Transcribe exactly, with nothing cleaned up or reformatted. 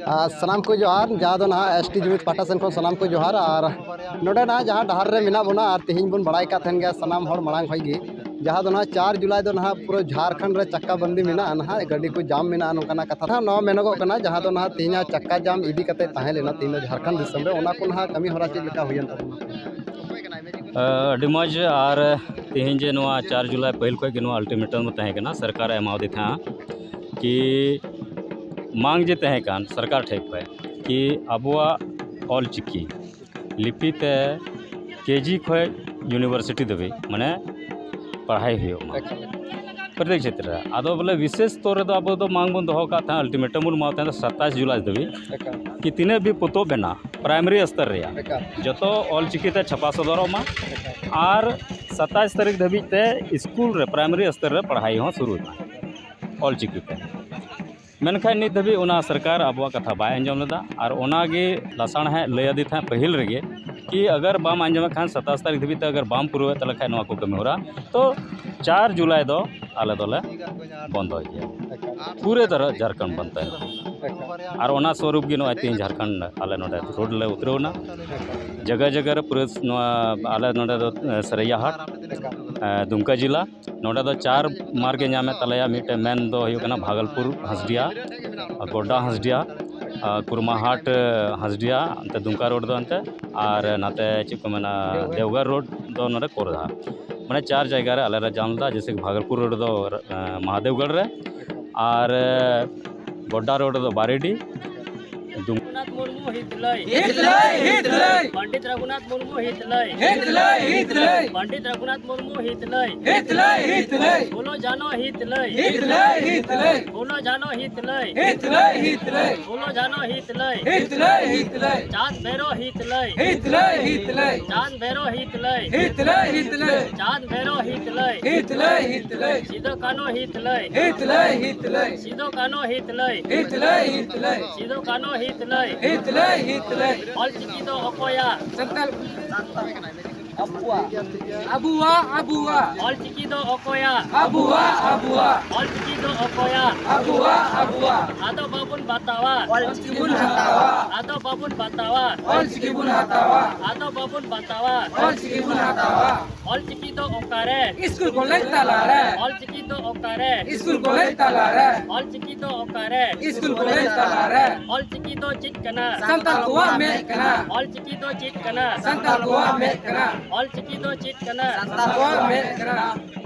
ᱟᱨ ᱥᱟᱱᱟᱢ ᱠᱚ ᱡᱚᱦᱟᱨ, ᱡᱟᱦᱟᱸ ᱫᱚ ᱱᱟᱦᱟᱜ ᱮᱥ ᱴᱤ ᱡᱩᱢᱤᱫ ᱯᱟᱦᱴᱟ ᱥᱮᱱ ᱠᱷᱚᱱ ᱥᱟᱱᱟᱢ ᱠᱚ ᱡᱚᱦᱟᱨ᱾ ᱟᱨ ᱱᱚᱰᱮ ᱱᱟᱦᱟᱜ ᱡᱟᱦᱟᱸ ᱰᱟᱦᱟᱨ ᱨᱮ ᱢᱮᱱᱟᱜ ᱵᱚᱱᱟ, ᱟᱨ ᱛᱮᱦᱮᱧ ᱵᱚᱱ ᱵᱟᱲᱟᱭ ᱠᱟᱜ ᱛᱟᱦᱮᱱ ᱜᱮᱭᱟ ᱥᱟᱱᱟᱢ ᱦᱚᱲ ᱢᱟᱲᱟᱝ ᱠᱷᱚᱱ ᱜᱮ, ᱡᱟᱦᱟᱸ ᱫᱚ ᱱᱟᱦᱟᱜ ᱪᱟᱨ ᱡᱩᱞᱟᱭ ᱫᱚ ᱱᱟᱦᱟᱜ ᱯᱩᱨᱟᱹ ᱡᱷᱟᱲᱠᱷᱚᱸᱰ ᱨᱮ ᱪᱟᱠᱟ ᱵᱟᱱᱫᱤ ᱢᱮᱱᱟᱜᱼᱟ, ᱱᱟᱦᱟᱜ ᱜᱟᱹᱰᱤ ᱠᱚ ᱡᱟᱢ ᱢᱮᱱᱟᱜᱼᱟ, ᱱᱚᱝᱠᱟᱱᱟᱜ ᱠᱟᱛᱷᱟ ᱱᱟᱦᱟᱜ ᱱᱚᱣᱟ ᱢᱮᱱᱚᱜᱚᱜ ᱠᱟᱱᱟ᱾ ᱡᱟᱦᱟᱸ ᱫᱚ ᱱᱟᱦᱟᱜ ᱛᱮᱦᱮᱧᱟᱜ ᱪᱟᱠᱟ ᱡᱟᱢ ᱤᱫᱤ ᱠᱟᱛᱮ ᱛᱟᱦᱮᱸ ᱞᱮᱱᱟ ᱛᱮᱦᱮᱧ ᱫᱚ ᱡᱷᱟᱲᱠᱷᱚᱸᱰ ᱫᱤᱥᱚᱢ ᱨᱮ, ᱚᱱᱟ ᱠᱚ ᱱᱟᱦᱟᱜ ᱠᱟᱹᱢᱤ ᱦᱚᱨᱟ ᱪᱮᱫ ᱞᱮᱠᱟ ᱦᱩᱭᱮᱱ ᱛᱟᱵᱚᱱᱟ? ᱟᱹᱰᱤ ᱢᱚᱡᱽ᱾ ᱟᱨ ᱛᱮᱦᱮᱧ ᱡᱮ ᱱᱚᱣᱟ ᱪᱟᱨ ᱡᱩᱞᱟᱭ ᱯᱟᱹᱦᱤᱞ ᱠᱷᱚᱱ ᱜᱮ ᱱᱚᱣᱟ ᱟᱞᱴᱤᱢᱮᱴᱟᱢ ᱫᱚ ᱛᱟᱦᱮᱸ ᱠᱟᱱᱟ, ᱥᱚᱨᱠᱟᱨᱮ ᱮᱢᱟᱣᱟᱫᱮ ᱛᱟᱦᱮᱸᱜᱼᱟ ᱠᱤ ᱢᱟᱝ ᱡᱮ ᱛᱟᱦᱮᱸ ᱠᱟᱱ ᱥᱚᱨᱠᱟᱨ ᱴᱷᱮᱡ ᱠᱷᱚᱡ ᱠᱤ ᱟᱵᱚᱣᱟᱜ ᱚᱞ ᱪᱤᱠᱤ ᱞᱤᱯᱤ ᱛᱮ ᱠᱮᱡᱤ ᱠᱷᱚᱡ ᱤᱭᱩᱱᱤᱵᱷᱟᱨᱥᱤᱴᱤ ᱫᱷᱟᱹᱵᱤᱡ ᱢᱟᱱᱮ ᱯᱟᱲᱦᱟᱭ ᱦᱩᱭᱩᱜ ᱢᱟ᱾ ᱯᱨᱚᱛᱮᱠ ᱪᱷᱮᱛᱨᱚ ᱨᱮ᱾ ᱟᱫᱚ ᱵᱚᱞᱮ ᱵᱤᱥᱮᱥ ᱛᱚᱨ ᱨᱮᱫᱚ ᱟᱵᱚ ᱫᱚ ᱢᱟᱝ ᱵᱚᱱ ᱫᱚᱦᱚ ᱠᱟᱜ ᱛᱟᱦᱮᱸᱫ, ᱟᱞᱴᱤᱢᱮᱴᱟᱢ ᱵᱚᱱ ᱮᱢᱟᱣ ᱛᱟᱦᱮᱸᱫ ᱥᱟᱛᱟᱥ ᱡᱩᱞᱟᱭ ᱫᱷᱟᱹᱵᱤᱡ ᱮᱠᱟᱞ᱾ ᱠᱤ ᱛᱤᱱᱟᱹᱜ ᱵᱤ ᱯᱚᱛᱚᱵ ᱵᱮᱱᱟᱜ ᱯᱨᱟᱭᱢᱟᱨᱤ ᱥᱛᱚᱨ ᱨᱮᱭᱟᱜ ᱮᱠᱟᱞ᱾ ᱡᱚᱛᱚ ᱚᱞ ᱪᱤᱠᱤ ᱛᱮ ᱪᱷᱟᱯᱟ ᱥᱚᱫᱚᱨᱚᱜ ᱢᱟ᱾ ᱮᱠᱟᱞ᱾ ᱟᱨ ᱥᱟᱛᱟᱥ ᱛᱟᱹᱨᱤᱠᱷ ᱫᱷᱟᱹᱵᱤᱡ ᱛᱮ ᱥᱠᱩᱞ ᱨᱮ ᱯᱨᱟᱭᱢᱟᱨᱤ ᱥᱛᱚᱨ ᱨᱮ ᱯᱟᱲᱦᱟᱣ ᱦᱚᱸ ᱥᱩᱨᱩ ᱮᱱᱟ ᱚᱞ ᱪᱤᱠᱤ ᱛᱮ᱾ ᱢᱮᱱᱠᱷᱟᱱ ᱱᱤᱛ ᱫᱷᱟᱹᱵᱤᱡ ᱚᱱᱟ ᱥᱚᱨᱠᱟᱨ ᱟᱵᱚᱣᱟᱜ ᱠᱟᱛᱷᱟ ᱵᱟᱭ ᱟᱸᱡᱚᱢ ᱞᱮᱫᱟ᱾ ᱟᱨ ᱚᱱᱟᱜᱮ ᱞᱟᱥᱟᱬᱦᱮᱫ ᱞᱟᱹᱭ ᱟᱹᱫᱤ ᱛᱟᱦᱮᱸᱫ ᱯᱟᱹᱦᱤᱞ ᱨᱮᱜᱮ ᱠᱤ ᱟᱜᱟᱨ ᱵᱟᱢ ᱟᱸᱡᱚᱢᱮᱫ ᱠᱷᱟᱱ ᱥᱟᱛᱟᱥ ᱛᱟᱹᱨᱤᱠᱷ ᱫᱷᱟᱹᱵᱤᱡ ᱛᱮ ᱟᱜᱟᱨ ᱵᱟᱢ ᱯᱩᱨᱟᱹᱣᱮᱫ ᱛᱟᱞᱮ ᱠᱷᱟᱱ ᱱᱚᱣᱟ ᱠᱚ ᱠᱟᱹᱢᱤ ᱦᱚᱨᱟ, ᱛᱚ ᱪᱟᱨ ᱡᱩᱞᱟᱭ ᱫᱚ ᱟᱞᱮ ᱫᱚᱞᱮ ᱵᱚᱱᱫᱚᱭ ᱜᱮᱭᱟ᱾ ᱯᱩᱨᱟᱹ ᱛᱟᱨᱟ ᱡᱷᱟᱲᱠᱷᱚᱸᱰ ᱵᱚᱱᱫᱚ ᱛᱟᱦᱮᱱᱟ᱾ ᱟᱨ ᱚᱱᱟ ᱥᱚᱨᱩᱯ ᱜᱮ ᱱᱚᱜᱼᱚᱭ ᱛᱮᱦᱮᱧ ᱡᱷᱟᱲᱠᱷᱚᱸᱰ ᱟᱞᱮ ᱱᱚᱰᱮ ᱨᱳᱰ ᱞᱮ ᱩᱛᱨᱟᱹᱣ ᱮᱱᱟ᱾ ᱡᱟᱭᱜᱟ ᱡᱟᱭᱜᱟ ᱨᱮ ᱯᱩᱨᱟᱹ ᱱᱚᱣᱟ ᱟᱞᱮ ᱱᱚᱰᱮ ᱫᱚ, ᱮ, ᱥᱟᱨᱟᱭᱟᱦᱟᱴ, ᱮ, ᱫᱩᱢᱠᱟ ᱡᱮᱞᱟ᱾ ᱱᱚᱰᱮ ᱫᱚ ᱪᱟᱨ ᱢᱟᱨᱜᱽ ᱮ ᱧᱟᱢᱮᱫ ᱛᱟᱞᱮᱭᱟ᱾ ᱢᱤᱫᱴᱮᱱ ᱢᱮᱱ ᱫᱚ ᱦᱩᱭᱩᱜ ᱠᱟᱱᱟ ᱵᱷᱟᱜᱚᱞᱯᱩᱨ ᱦᱟᱸᱥᱰᱤᱦᱟ, ᱜᱚᱰᱰᱟ ᱦᱟᱸᱥᱰᱤᱦᱟ, ᱟᱨ ᱠᱩᱨᱢᱟᱦᱟᱴ ᱦᱟᱸᱥᱰᱤᱦᱟ, ᱚᱱᱛᱮ ᱫᱩᱢᱠᱟ ᱨᱳᱰ ᱫᱚ ᱚᱱᱛᱮ, ᱟᱨ ᱱᱟᱛᱮ ᱪᱮᱫ ᱠᱚ ᱢᱮᱱᱟ, ᱫᱮᱣᱜᱷᱚᱨ ᱨᱳᱰ ᱫᱚ ᱱᱚᱰᱮ ᱠᱳᱨᱫᱷᱟ᱾ ᱢᱟᱱᱮ ᱪᱟᱨ ᱡᱟᱭᱜᱟ ᱨᱮ ᱟᱞᱮ ᱞᱮ ᱡᱟᱢ ᱮᱫᱟ, ᱡᱮᱭᱥᱮ ᱠᱤ ᱵᱷᱟᱜᱚᱞᱯᱩᱨ ᱨᱳᱰ ᱫᱚ, ᱮᱸ, ᱢᱟᱦᱟᱫᱮᱣᱜᱚᱲ ᱨᱮ, ᱟᱨ, ᱮᱸ, ᱜᱚᱰᱰᱟ ᱨᱳᱰ ᱨᱮᱫᱚ ᱵᱟᱨᱮᱰᱤ᱾ ᱫᱩᱢ- ᱨᱚᱜᱷᱩᱱᱟᱛᱷ ᱢᱩᱨᱢᱩ ᱦᱤᱛ ᱞᱟᱹᱭ᱾ ᱦᱤᱛ ᱞᱟᱹᱭ, ᱦᱤᱛ ᱞᱟᱹᱭ᱾ ᱯᱚᱱᱰᱤᱛ ᱨᱚᱜᱷᱩᱱᱟᱛᱷ ᱢᱩᱨᱢᱩ ᱦᱤᱛ ᱞᱟᱹᱭ᱾ ᱦᱤᱛ ᱞᱟᱹᱭ, ᱦᱤᱛ ᱞᱟᱹᱭ᱾ ᱯᱚᱱᱰᱤᱛ ᱨᱚᱜᱷᱩᱱᱟᱛᱷ ᱢᱩᱨᱢᱩ ᱦᱤᱛ ᱞᱟᱹᱭ᱾ ᱦᱤᱛ ᱞᱟᱹᱭ, ᱦᱤᱛ ᱞᱟᱹᱭ᱾ ᱯᱷᱩᱞᱳ ᱡᱷᱟᱱᱳ ᱦᱤᱛ ᱞᱟᱹᱭ᱾ ᱦᱤᱛ ᱞᱟᱹᱭ, ᱦᱤᱛ ᱞᱟᱹᱭ᱾ ᱯᱷᱩᱞᱳ ᱡᱷᱟᱱᱳ ᱦᱤᱛ ᱞᱟᱹᱭ᱾ ᱦᱤᱛ ᱞᱟᱹᱭ, ᱦᱤᱛ ᱞᱟᱹᱭ᱾ ᱯᱷᱩᱞᱳ ᱡᱷᱟᱱᱳ ᱦᱤᱛ ᱞᱟᱹᱭ᱾ ᱦᱤᱛ ᱞᱟᱹᱭ, ᱦᱤᱛ ᱞᱟᱹᱭ᱾ ᱪᱟᱸᱫᱽ ᱵᱷᱮᱨᱳ ᱦᱤᱛ ᱞᱟᱹᱭ᱾ ᱦᱤᱛ ᱞᱟᱹᱭ, ᱦᱤᱛ ᱞᱟᱹᱭ᱾ ᱪᱟᱸᱫᱽ ᱵᱷᱮᱨᱳ ᱦᱤᱛ ᱞᱟᱹᱭ᱾ ᱦᱤᱛ ᱞᱟᱹᱭ, ᱦᱤᱛ ᱞᱟᱹᱭ᱾ ᱪᱟᱸᱫᱽ ᱵᱷᱮᱨᱳ ᱦᱤᱛ ᱞᱟᱹᱭ᱾ ᱦᱤᱛ ᱞᱟᱹᱭ, ᱦᱤᱛ ᱞᱟᱹᱭ᱾ ᱥᱤᱫᱚ ᱠᱟᱹᱱᱦᱩ ᱦᱤᱛ ᱞᱟᱹᱭ᱾ ᱦᱤᱛ ᱞᱟᱹᱭ, ᱦᱤᱛ ᱞᱟᱹᱭ᱾ ᱥᱤᱫᱚ ᱠᱟᱹᱱᱦᱩ ᱦᱤᱛ ᱞᱟᱹᱭ᱾ ᱦᱤᱛ ᱞᱟᱹᱭ, ᱦᱤᱛ ᱞᱟᱹᱭ᱾ ᱥᱤᱫᱚ ᱠᱟᱹᱱᱦᱩ ᱦᱤᱛ ᱞᱟᱹᱭ᱾ ᱦᱤᱛ ᱞᱟᱹᱭ, ᱦᱤᱛ ᱞᱟᱹᱭ᱾ ᱚᱞ ᱪᱤᱠᱤ ᱫᱚ ᱚᱠᱚᱭᱟᱜ? ᱥᱟᱱᱛᱟᱲ᱾ ᱟᱵᱚᱣᱟᱜ, ᱟᱵᱚᱣᱟᱜ᱾ ᱚᱞᱪᱤᱠᱤ ᱫᱚ ᱚᱠᱚᱭᱟᱜ? ᱟᱵᱚᱣᱟᱜ, ᱟᱵᱚᱣᱟᱜ᱾ ᱚᱞᱪᱤᱠᱤ ᱫᱚ ᱚᱠᱚᱭᱟᱜ? ᱟᱵᱚᱣᱟᱜ, ᱟᱵᱚᱣᱟᱜ᱾ ᱟᱫᱚ ᱵᱟᱵᱚᱱ ᱵᱟᱛᱟᱣᱟ᱾ ᱚᱞᱪᱤᱠᱤ ᱵᱚᱱ ᱦᱟᱛᱟᱣᱟ᱾ ᱟᱫᱚ ᱵᱟᱵᱚᱱ ᱵᱟᱛᱟᱣᱟ᱾ ᱚᱞᱪᱤᱠᱤ ᱵᱚᱱ ᱦᱟᱛᱟᱣᱟ᱾ ᱟᱫᱚ ᱵᱟᱵᱚᱱ ᱵᱟᱛᱟᱣᱟ᱾ ᱚᱞᱪᱤᱠᱤ ᱵᱚᱱ ᱦᱟᱛᱟᱣᱟ᱾ ᱚᱞᱪᱤᱠᱤ ᱫᱚ ᱚᱠᱟᱨᱮ? ᱤᱥᱠᱩᱞ ᱠᱚᱞᱮᱡᱽ ᱛᱟᱞᱟᱨᱮ᱾ ᱚᱞᱪᱤᱠᱤ ᱫᱚ ᱚᱠᱟᱨᱮ? ᱤᱥᱠᱩᱞ ᱠᱚᱞᱮᱡᱽ ᱛᱟᱞᱟᱨᱮ᱾ ᱚᱞᱪᱤᱠᱤ ᱫᱚ ᱚᱠᱟᱨᱮ? ᱤᱥᱠᱩᱞ ᱠᱚᱞᱮᱡᱽ ᱛᱟᱞᱟᱨᱮ᱾ ᱚᱞᱪᱤᱠᱤ ᱫᱚ ᱪᱮᱫ ᱠᱟᱱᱟ? ᱥᱟᱱᱛᱟᱲ ᱠᱚᱣᱟᱜ ᱢᱮᱫ ᱠᱟᱱᱟ᱾ ᱚᱞᱪᱤᱠᱤ ᱫᱚ ᱪᱮᱫ ᱠᱟᱱᱟ? ᱥᱟᱱᱛᱟᱲ ᱠᱚᱣᱟᱜ ᱢᱮᱫ ᱠᱟᱱᱟ᱾ ᱚᱞᱪᱤᱠᱤ ᱫᱚ ᱪᱮᱫ ᱠᱟᱱᱟ? ᱥᱟᱱᱛᱟᱲ ᱠᱚᱣᱟᱜ ᱢᱮᱫ ᱠᱟᱱᱟ᱾